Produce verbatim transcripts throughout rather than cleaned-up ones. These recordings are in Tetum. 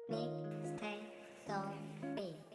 Mixtape Song Beat.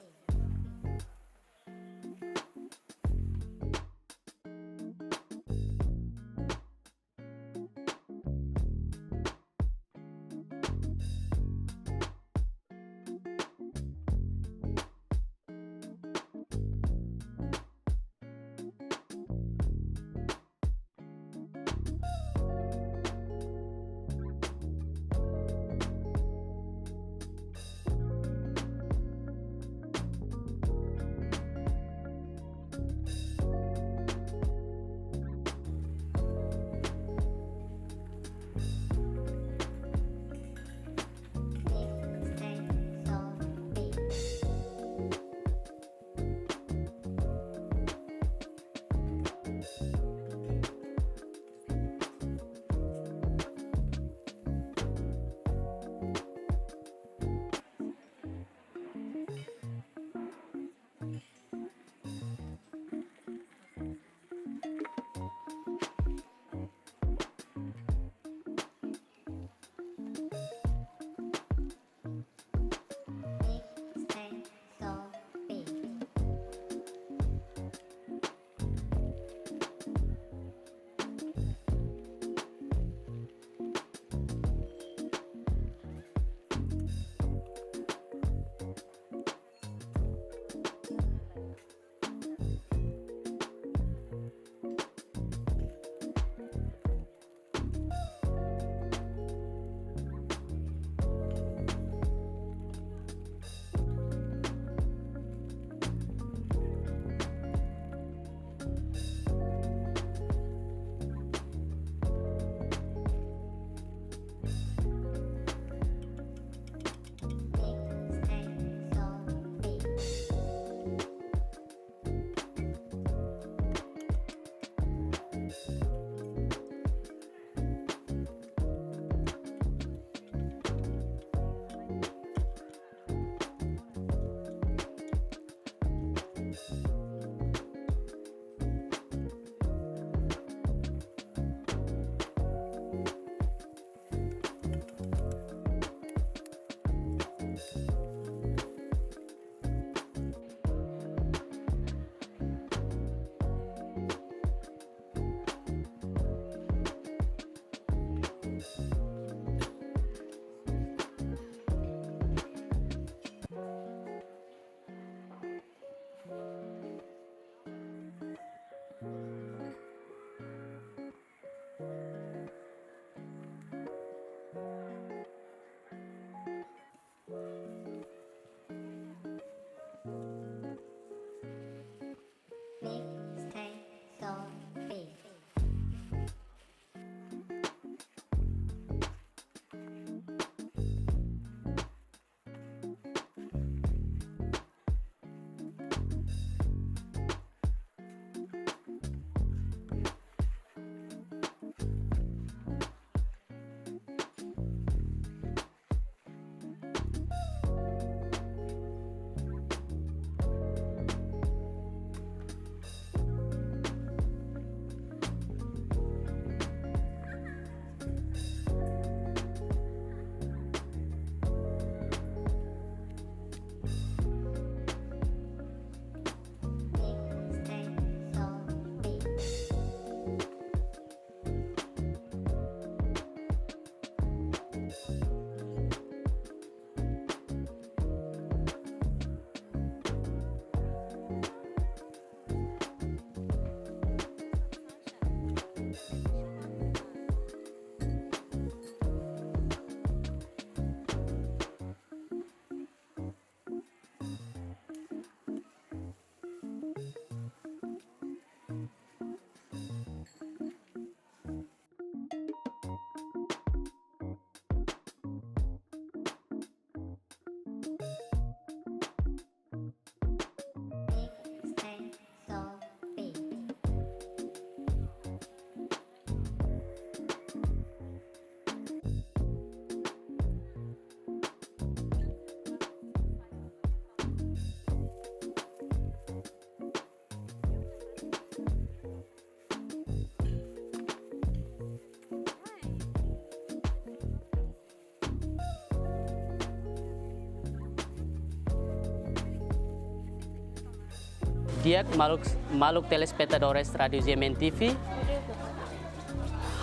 Di'ak maluk, maluk telespetadores Rádiu G M N T V.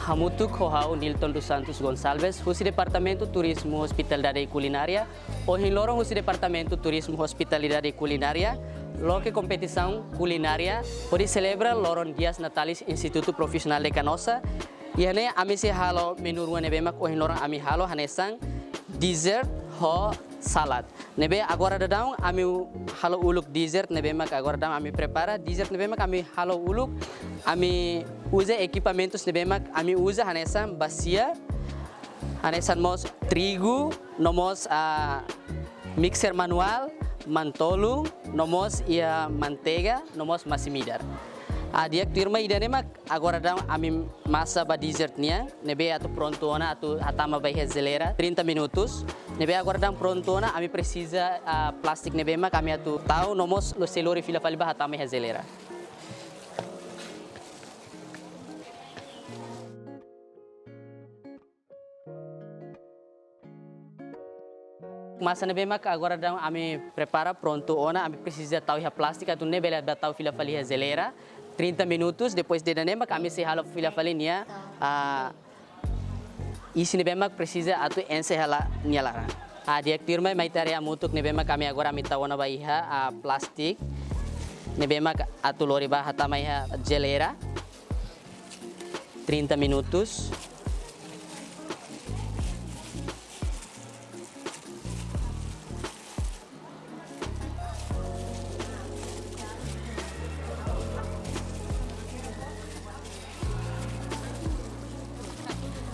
Hamutuk ho ha'u Nilton dos Santos Gonçalves, husi Departamentu Turizmu, Hospitalidade i Kulinária. Ohin loron husi Departamentu Turizmu, Hospitalidade i Kulinária loke kompetisaun kulinária hodi selebra loron Dias Natalis Institutu Profisionál de Canossa. Iha ne'e ami sei halo menu rua ne'ebé mak ohin loron ami halo, hanesan dessert ho salad. Ne'ebé agora daudaun ami halo uluk dessert ne'ebé mak agora daudaun ami prepara. Dessert ne'ebé mak ami halo uluk, ami uza ekipamentus ne'ebé mak ami uza hanesan basia, hanesan mós trigu, no mós, ah, mixer manuál, mantolun, no mós iha manteiga, no mós masin-midar. Ah, di'ak tuirmai, ida-ne'e mak agora daudaun ami masa ba dessert nian, ne'ebé atu prontu ona atu hatama ba iha jeleira trinta minutus. Ne'ebé agora daudaun prontu ona, ami presiza, ah, plástiku ne'ebé mak ami atu tau no mós lo sei lori fila fali ba hatama iha jeleira. Masa ne'ebé mak agora daudaun ami prepara prontu ona, ami presiza tau iha plástiku atu nune'e bele ba tau fila fali iha jeleira trinta minutus, depois de ida-ne'e mak ami sei halo fila fali nia, ah, isin ne'ebé mak presiza atu enxe hela nia laran. Ah, di'ak tuirmai, mai ita haree hamutuk ne'ebé mak ami agora ami tau ona ba iha, ah, plástiku ne'ebé mak atu lori ba hatama iha jeleira trinta minutus.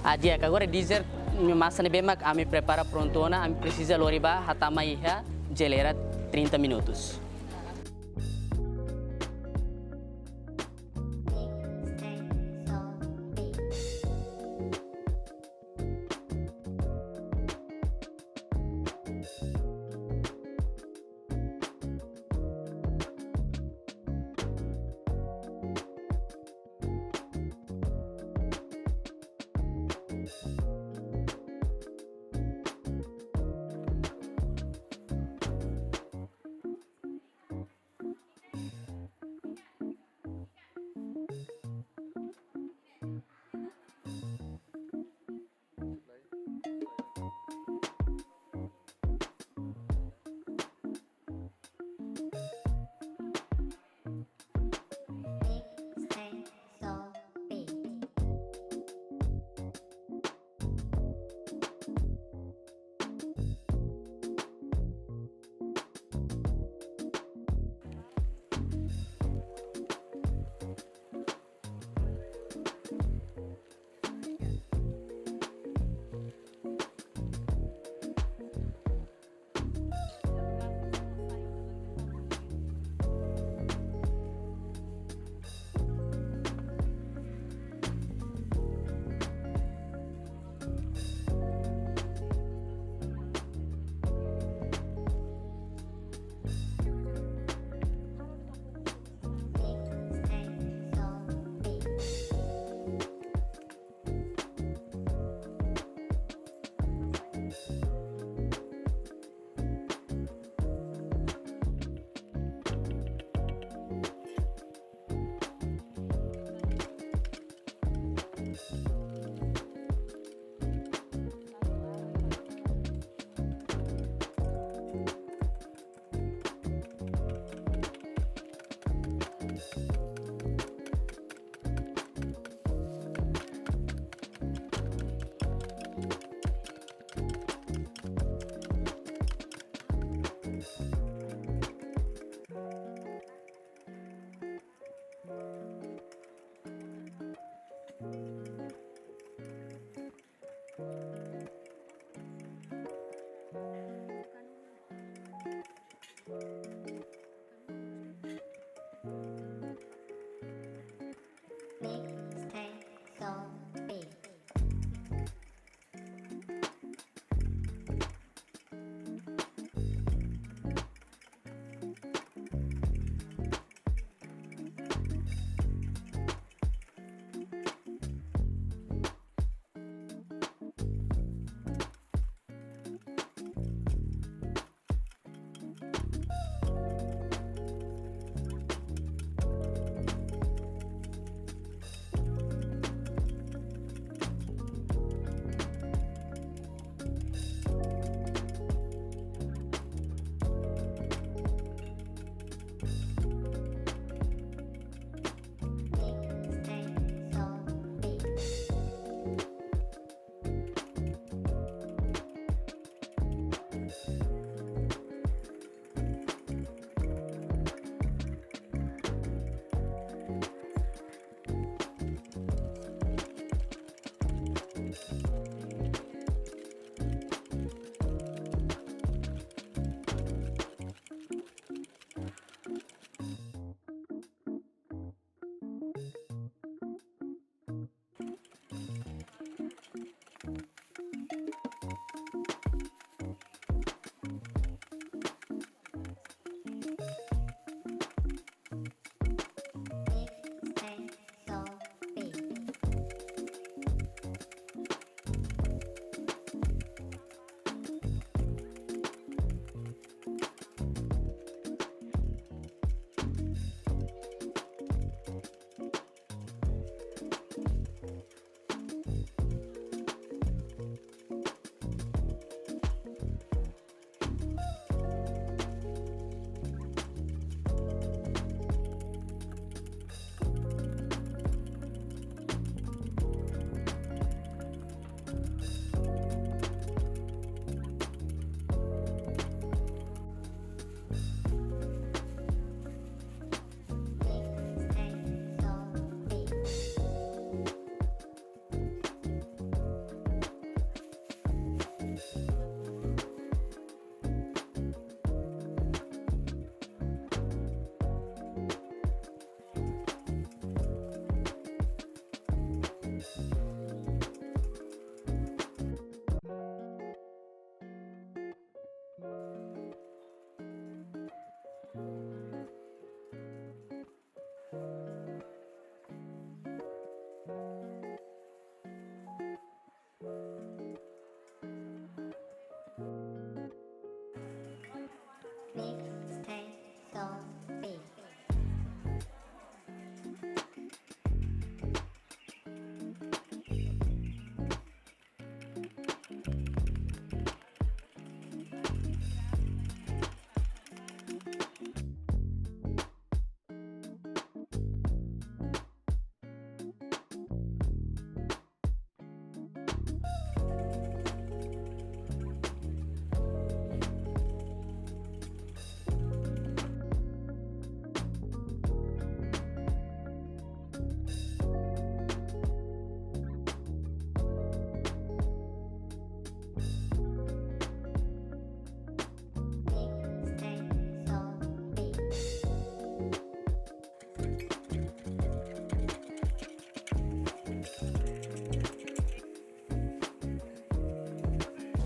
Ah, di'ak, agora dessert masa ne'ebé mak ami prepara prontu ona, ami presiza lori ba hatama iha jeleira trinta minutus.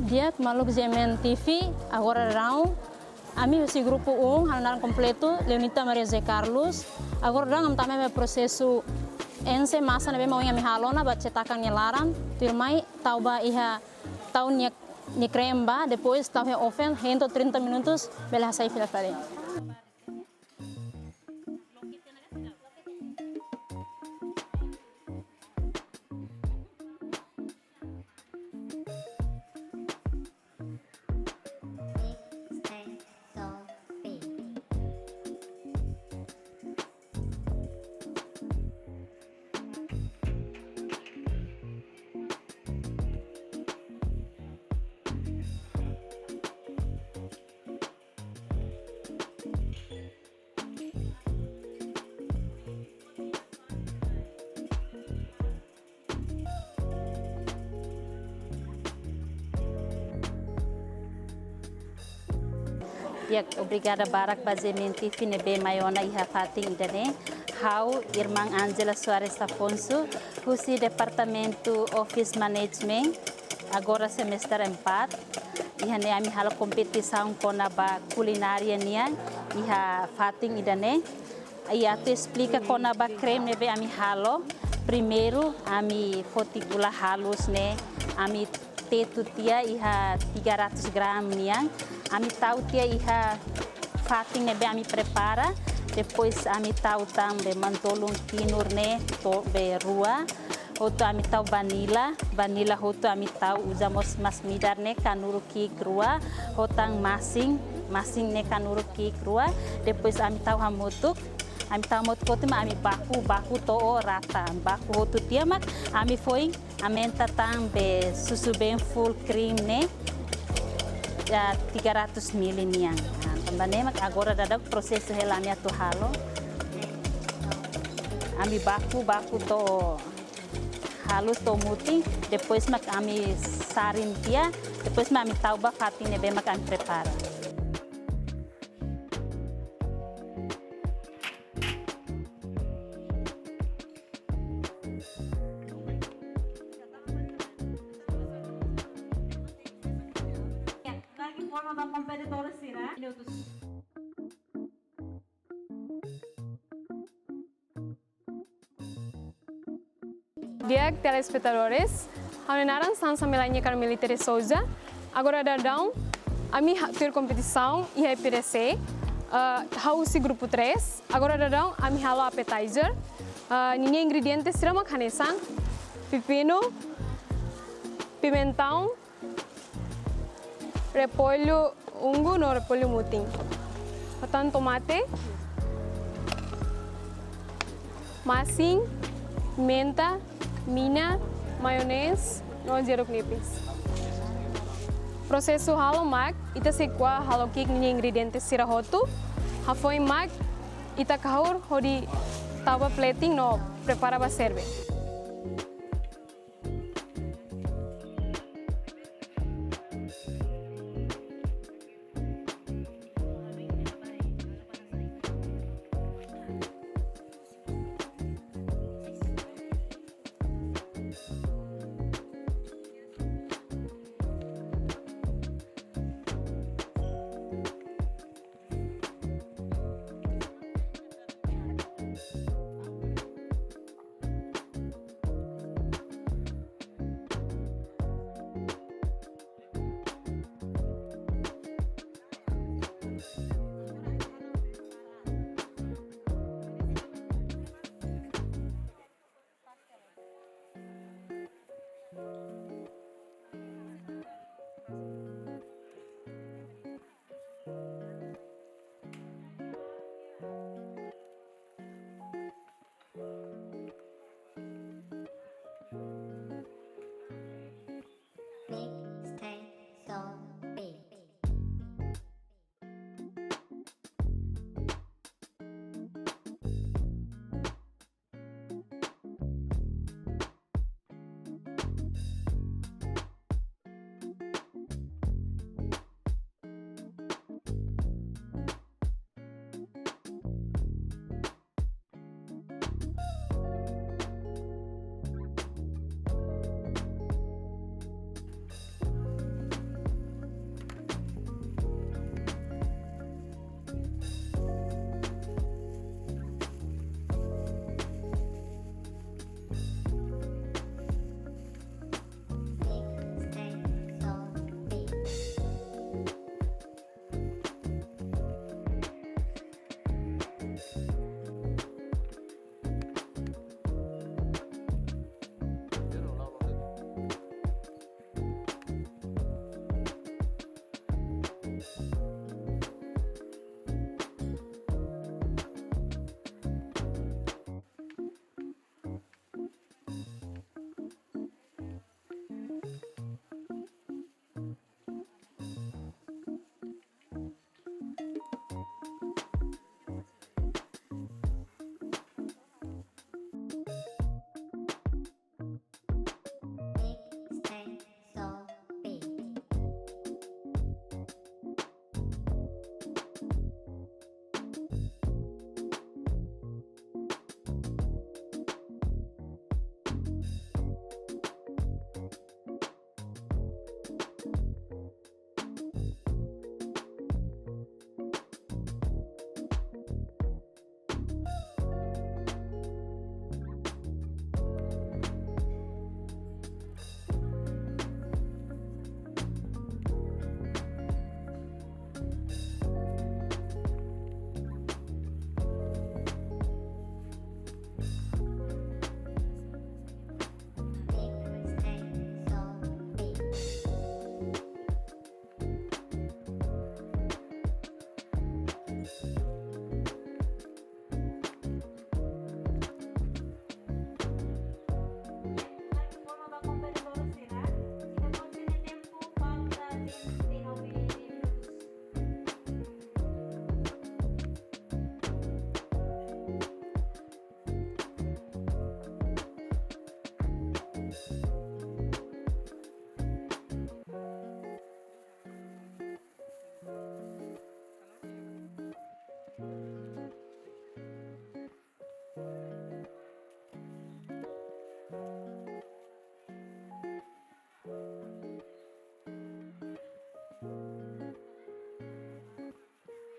Di'ak, maluk G M N T V, agora daudaun ami husi grupu um, ha'u-nia naran kompletu Leonita Maria José Carlos. Agora daudaun ami tama iha prosesu enxe masa ne'ebé mak ohin ami halo ona ba cetakan nia laran, tuirmai tau ba iha, tau nia, nia krem ba, depois tau iha oven hein to'o trinta minutos, bele hasai fila fali. Di'ak, obrigada barak ba G M N T V ne'ebé mai ona iha fatin ida-ne'e. Ha'u, Irmã Ángela Soares Afonso, husi Departamentu Office Management, agora semester empat. Iha ne'e ami halo kompetisaun kona-ba kulinária nian iha fatin ida-ne'e. I atu esplika kona-ba krem ne'ebé ami halo. Primeiru, ami foti gula halus ne'e, ami tetu tiha iha tiga ratus gram nian. Ami tau tiha iha fatin ne'ebé ami prepara. Depois ami tau tan be mantolun kinur ne'e to'o be rua. Hotu ami tau vanila, vanila hotu ami tau, uza mós masin-midar ne'e kanuru ki'ik rua, ho tan masin, masin ne'e kanuru ki'ik rua. Depois ami tau hamutuk, ami tau hamutuk hotu mak ami baku, baku to'o rata, baku hotu tiha mak ami foin aumenta tan be susubeen full cream ne'e, ya, tiga ratus mili nian. Nah, tanba ne'e mak agora daudaun prosesu hela ami atu halo. Ami baku, baku to'o halus to'o mutin, depois mak ami sarin tiha, depois mak ami tau ba fatin ne'ebé mak ami prepara. Lagi forma ba kompetidores sira. Minutos. Di'ak telespetadores, ha'u-nia naran Sansa Melania Carmelita de Souza. Agora daudaun, ami ha-, tuir kompetisaun iha E P D C, ah, ha'u husi grupu três. Agora daudaun, ami halo appetizer. Ah, ninia ingrediente sira mak hanesan pepinu, pimentaun, repollu ungu no repollu mutin. Ho tan tomate, masin, menta, mina, maionese, no jeruk nipis. Prosesu halo mak, ita sei ko'a halo ki'ik ninia ingrediente sira hotu, hafoin mak, ita kahur hodi tau ba plating no prepara ba serve.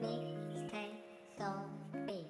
Mixtape Soul Beat.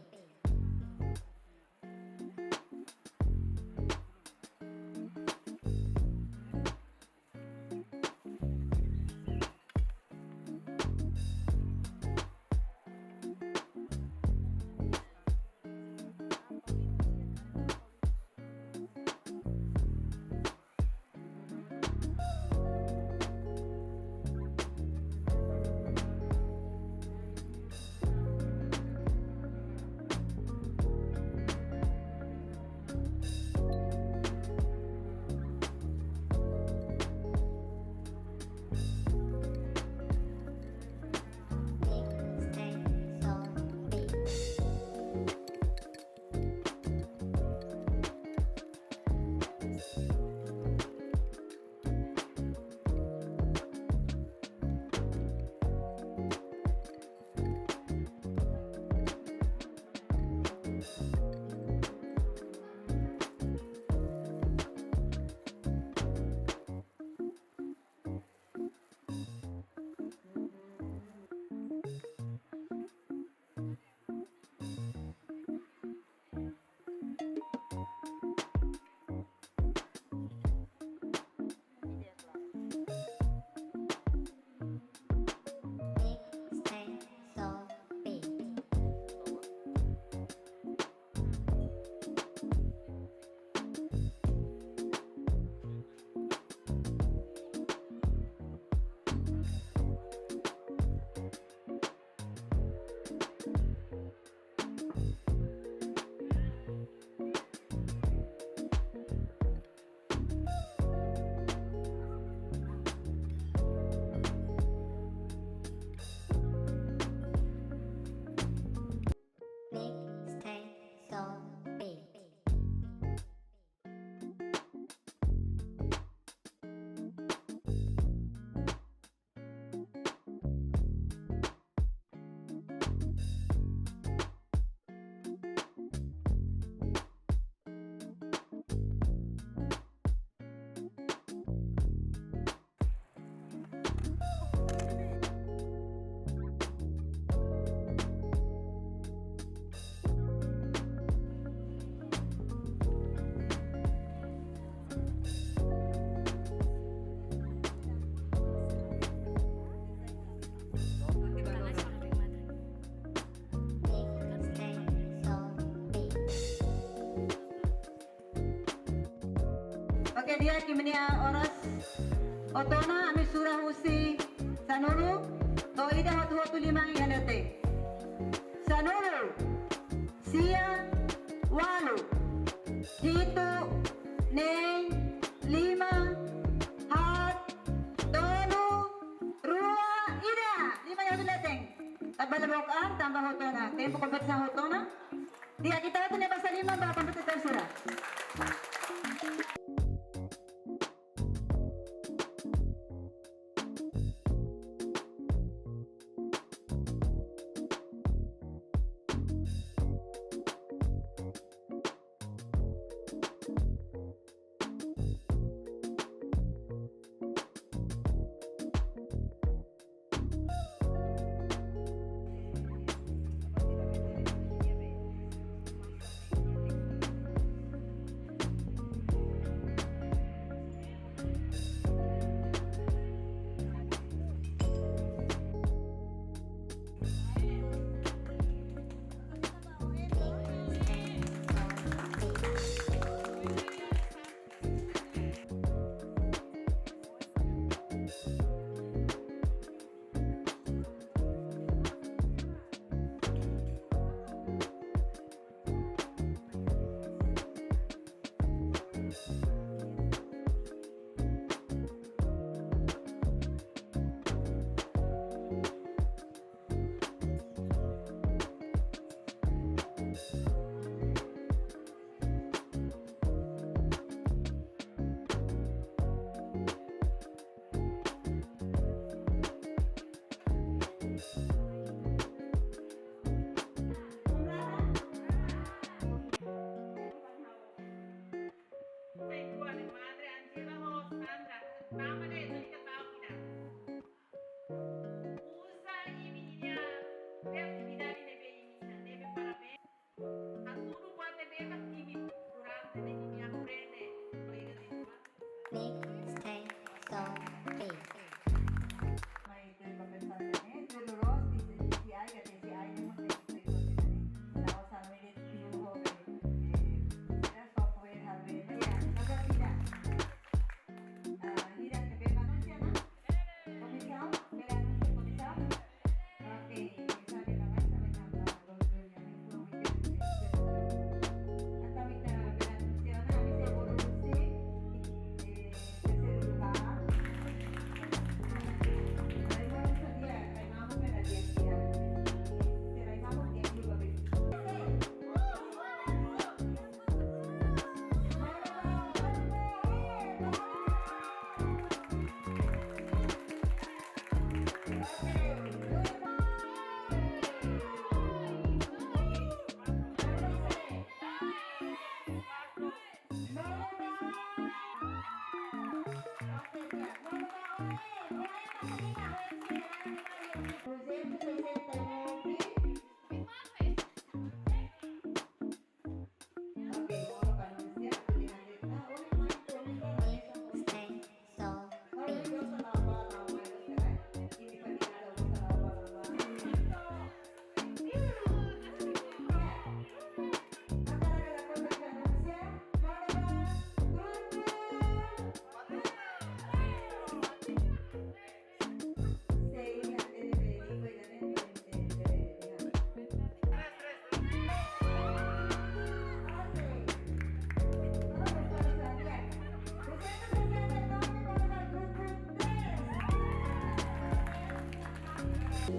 Mixtape Soul Beat. Oke, di'ak, imi-nia oras. Hotu ona ami sura husi sanulu to'o ida, hotu-hotu liman iha leten. Sanulu, sia, ualu, hitu, neen, lima, haat, tolu, rua, ida. Liman iha hotu leten. Ita bele book an tanba hotu ona. Tempu kompetisaun hotu ona. Di'ak, ita hetan basa liman ba kompetidór sira.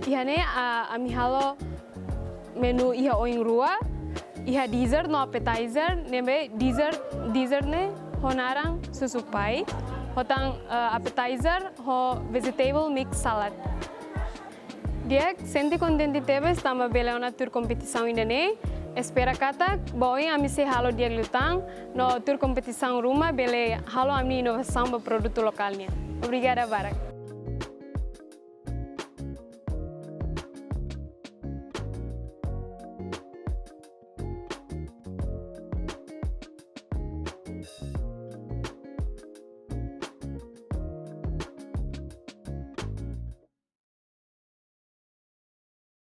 Iha ne'e, ah, ami halo menu iha oin rua, iha dessert no appetizer, ne'ebé dessert, dessert ne'e ho naran susupai, ho tan, ah, appetizer ho vegetable mix salad. Di'ak, sente kontente tebes tanba bele ona tuir kompetisaun ida-ne'e. Espera katak ba oin ami sei halo di'ak liután, no tuir kompetisaun ruma bele halo ami-nia inovasaun ba produtu lokál nian. Obrigada barak.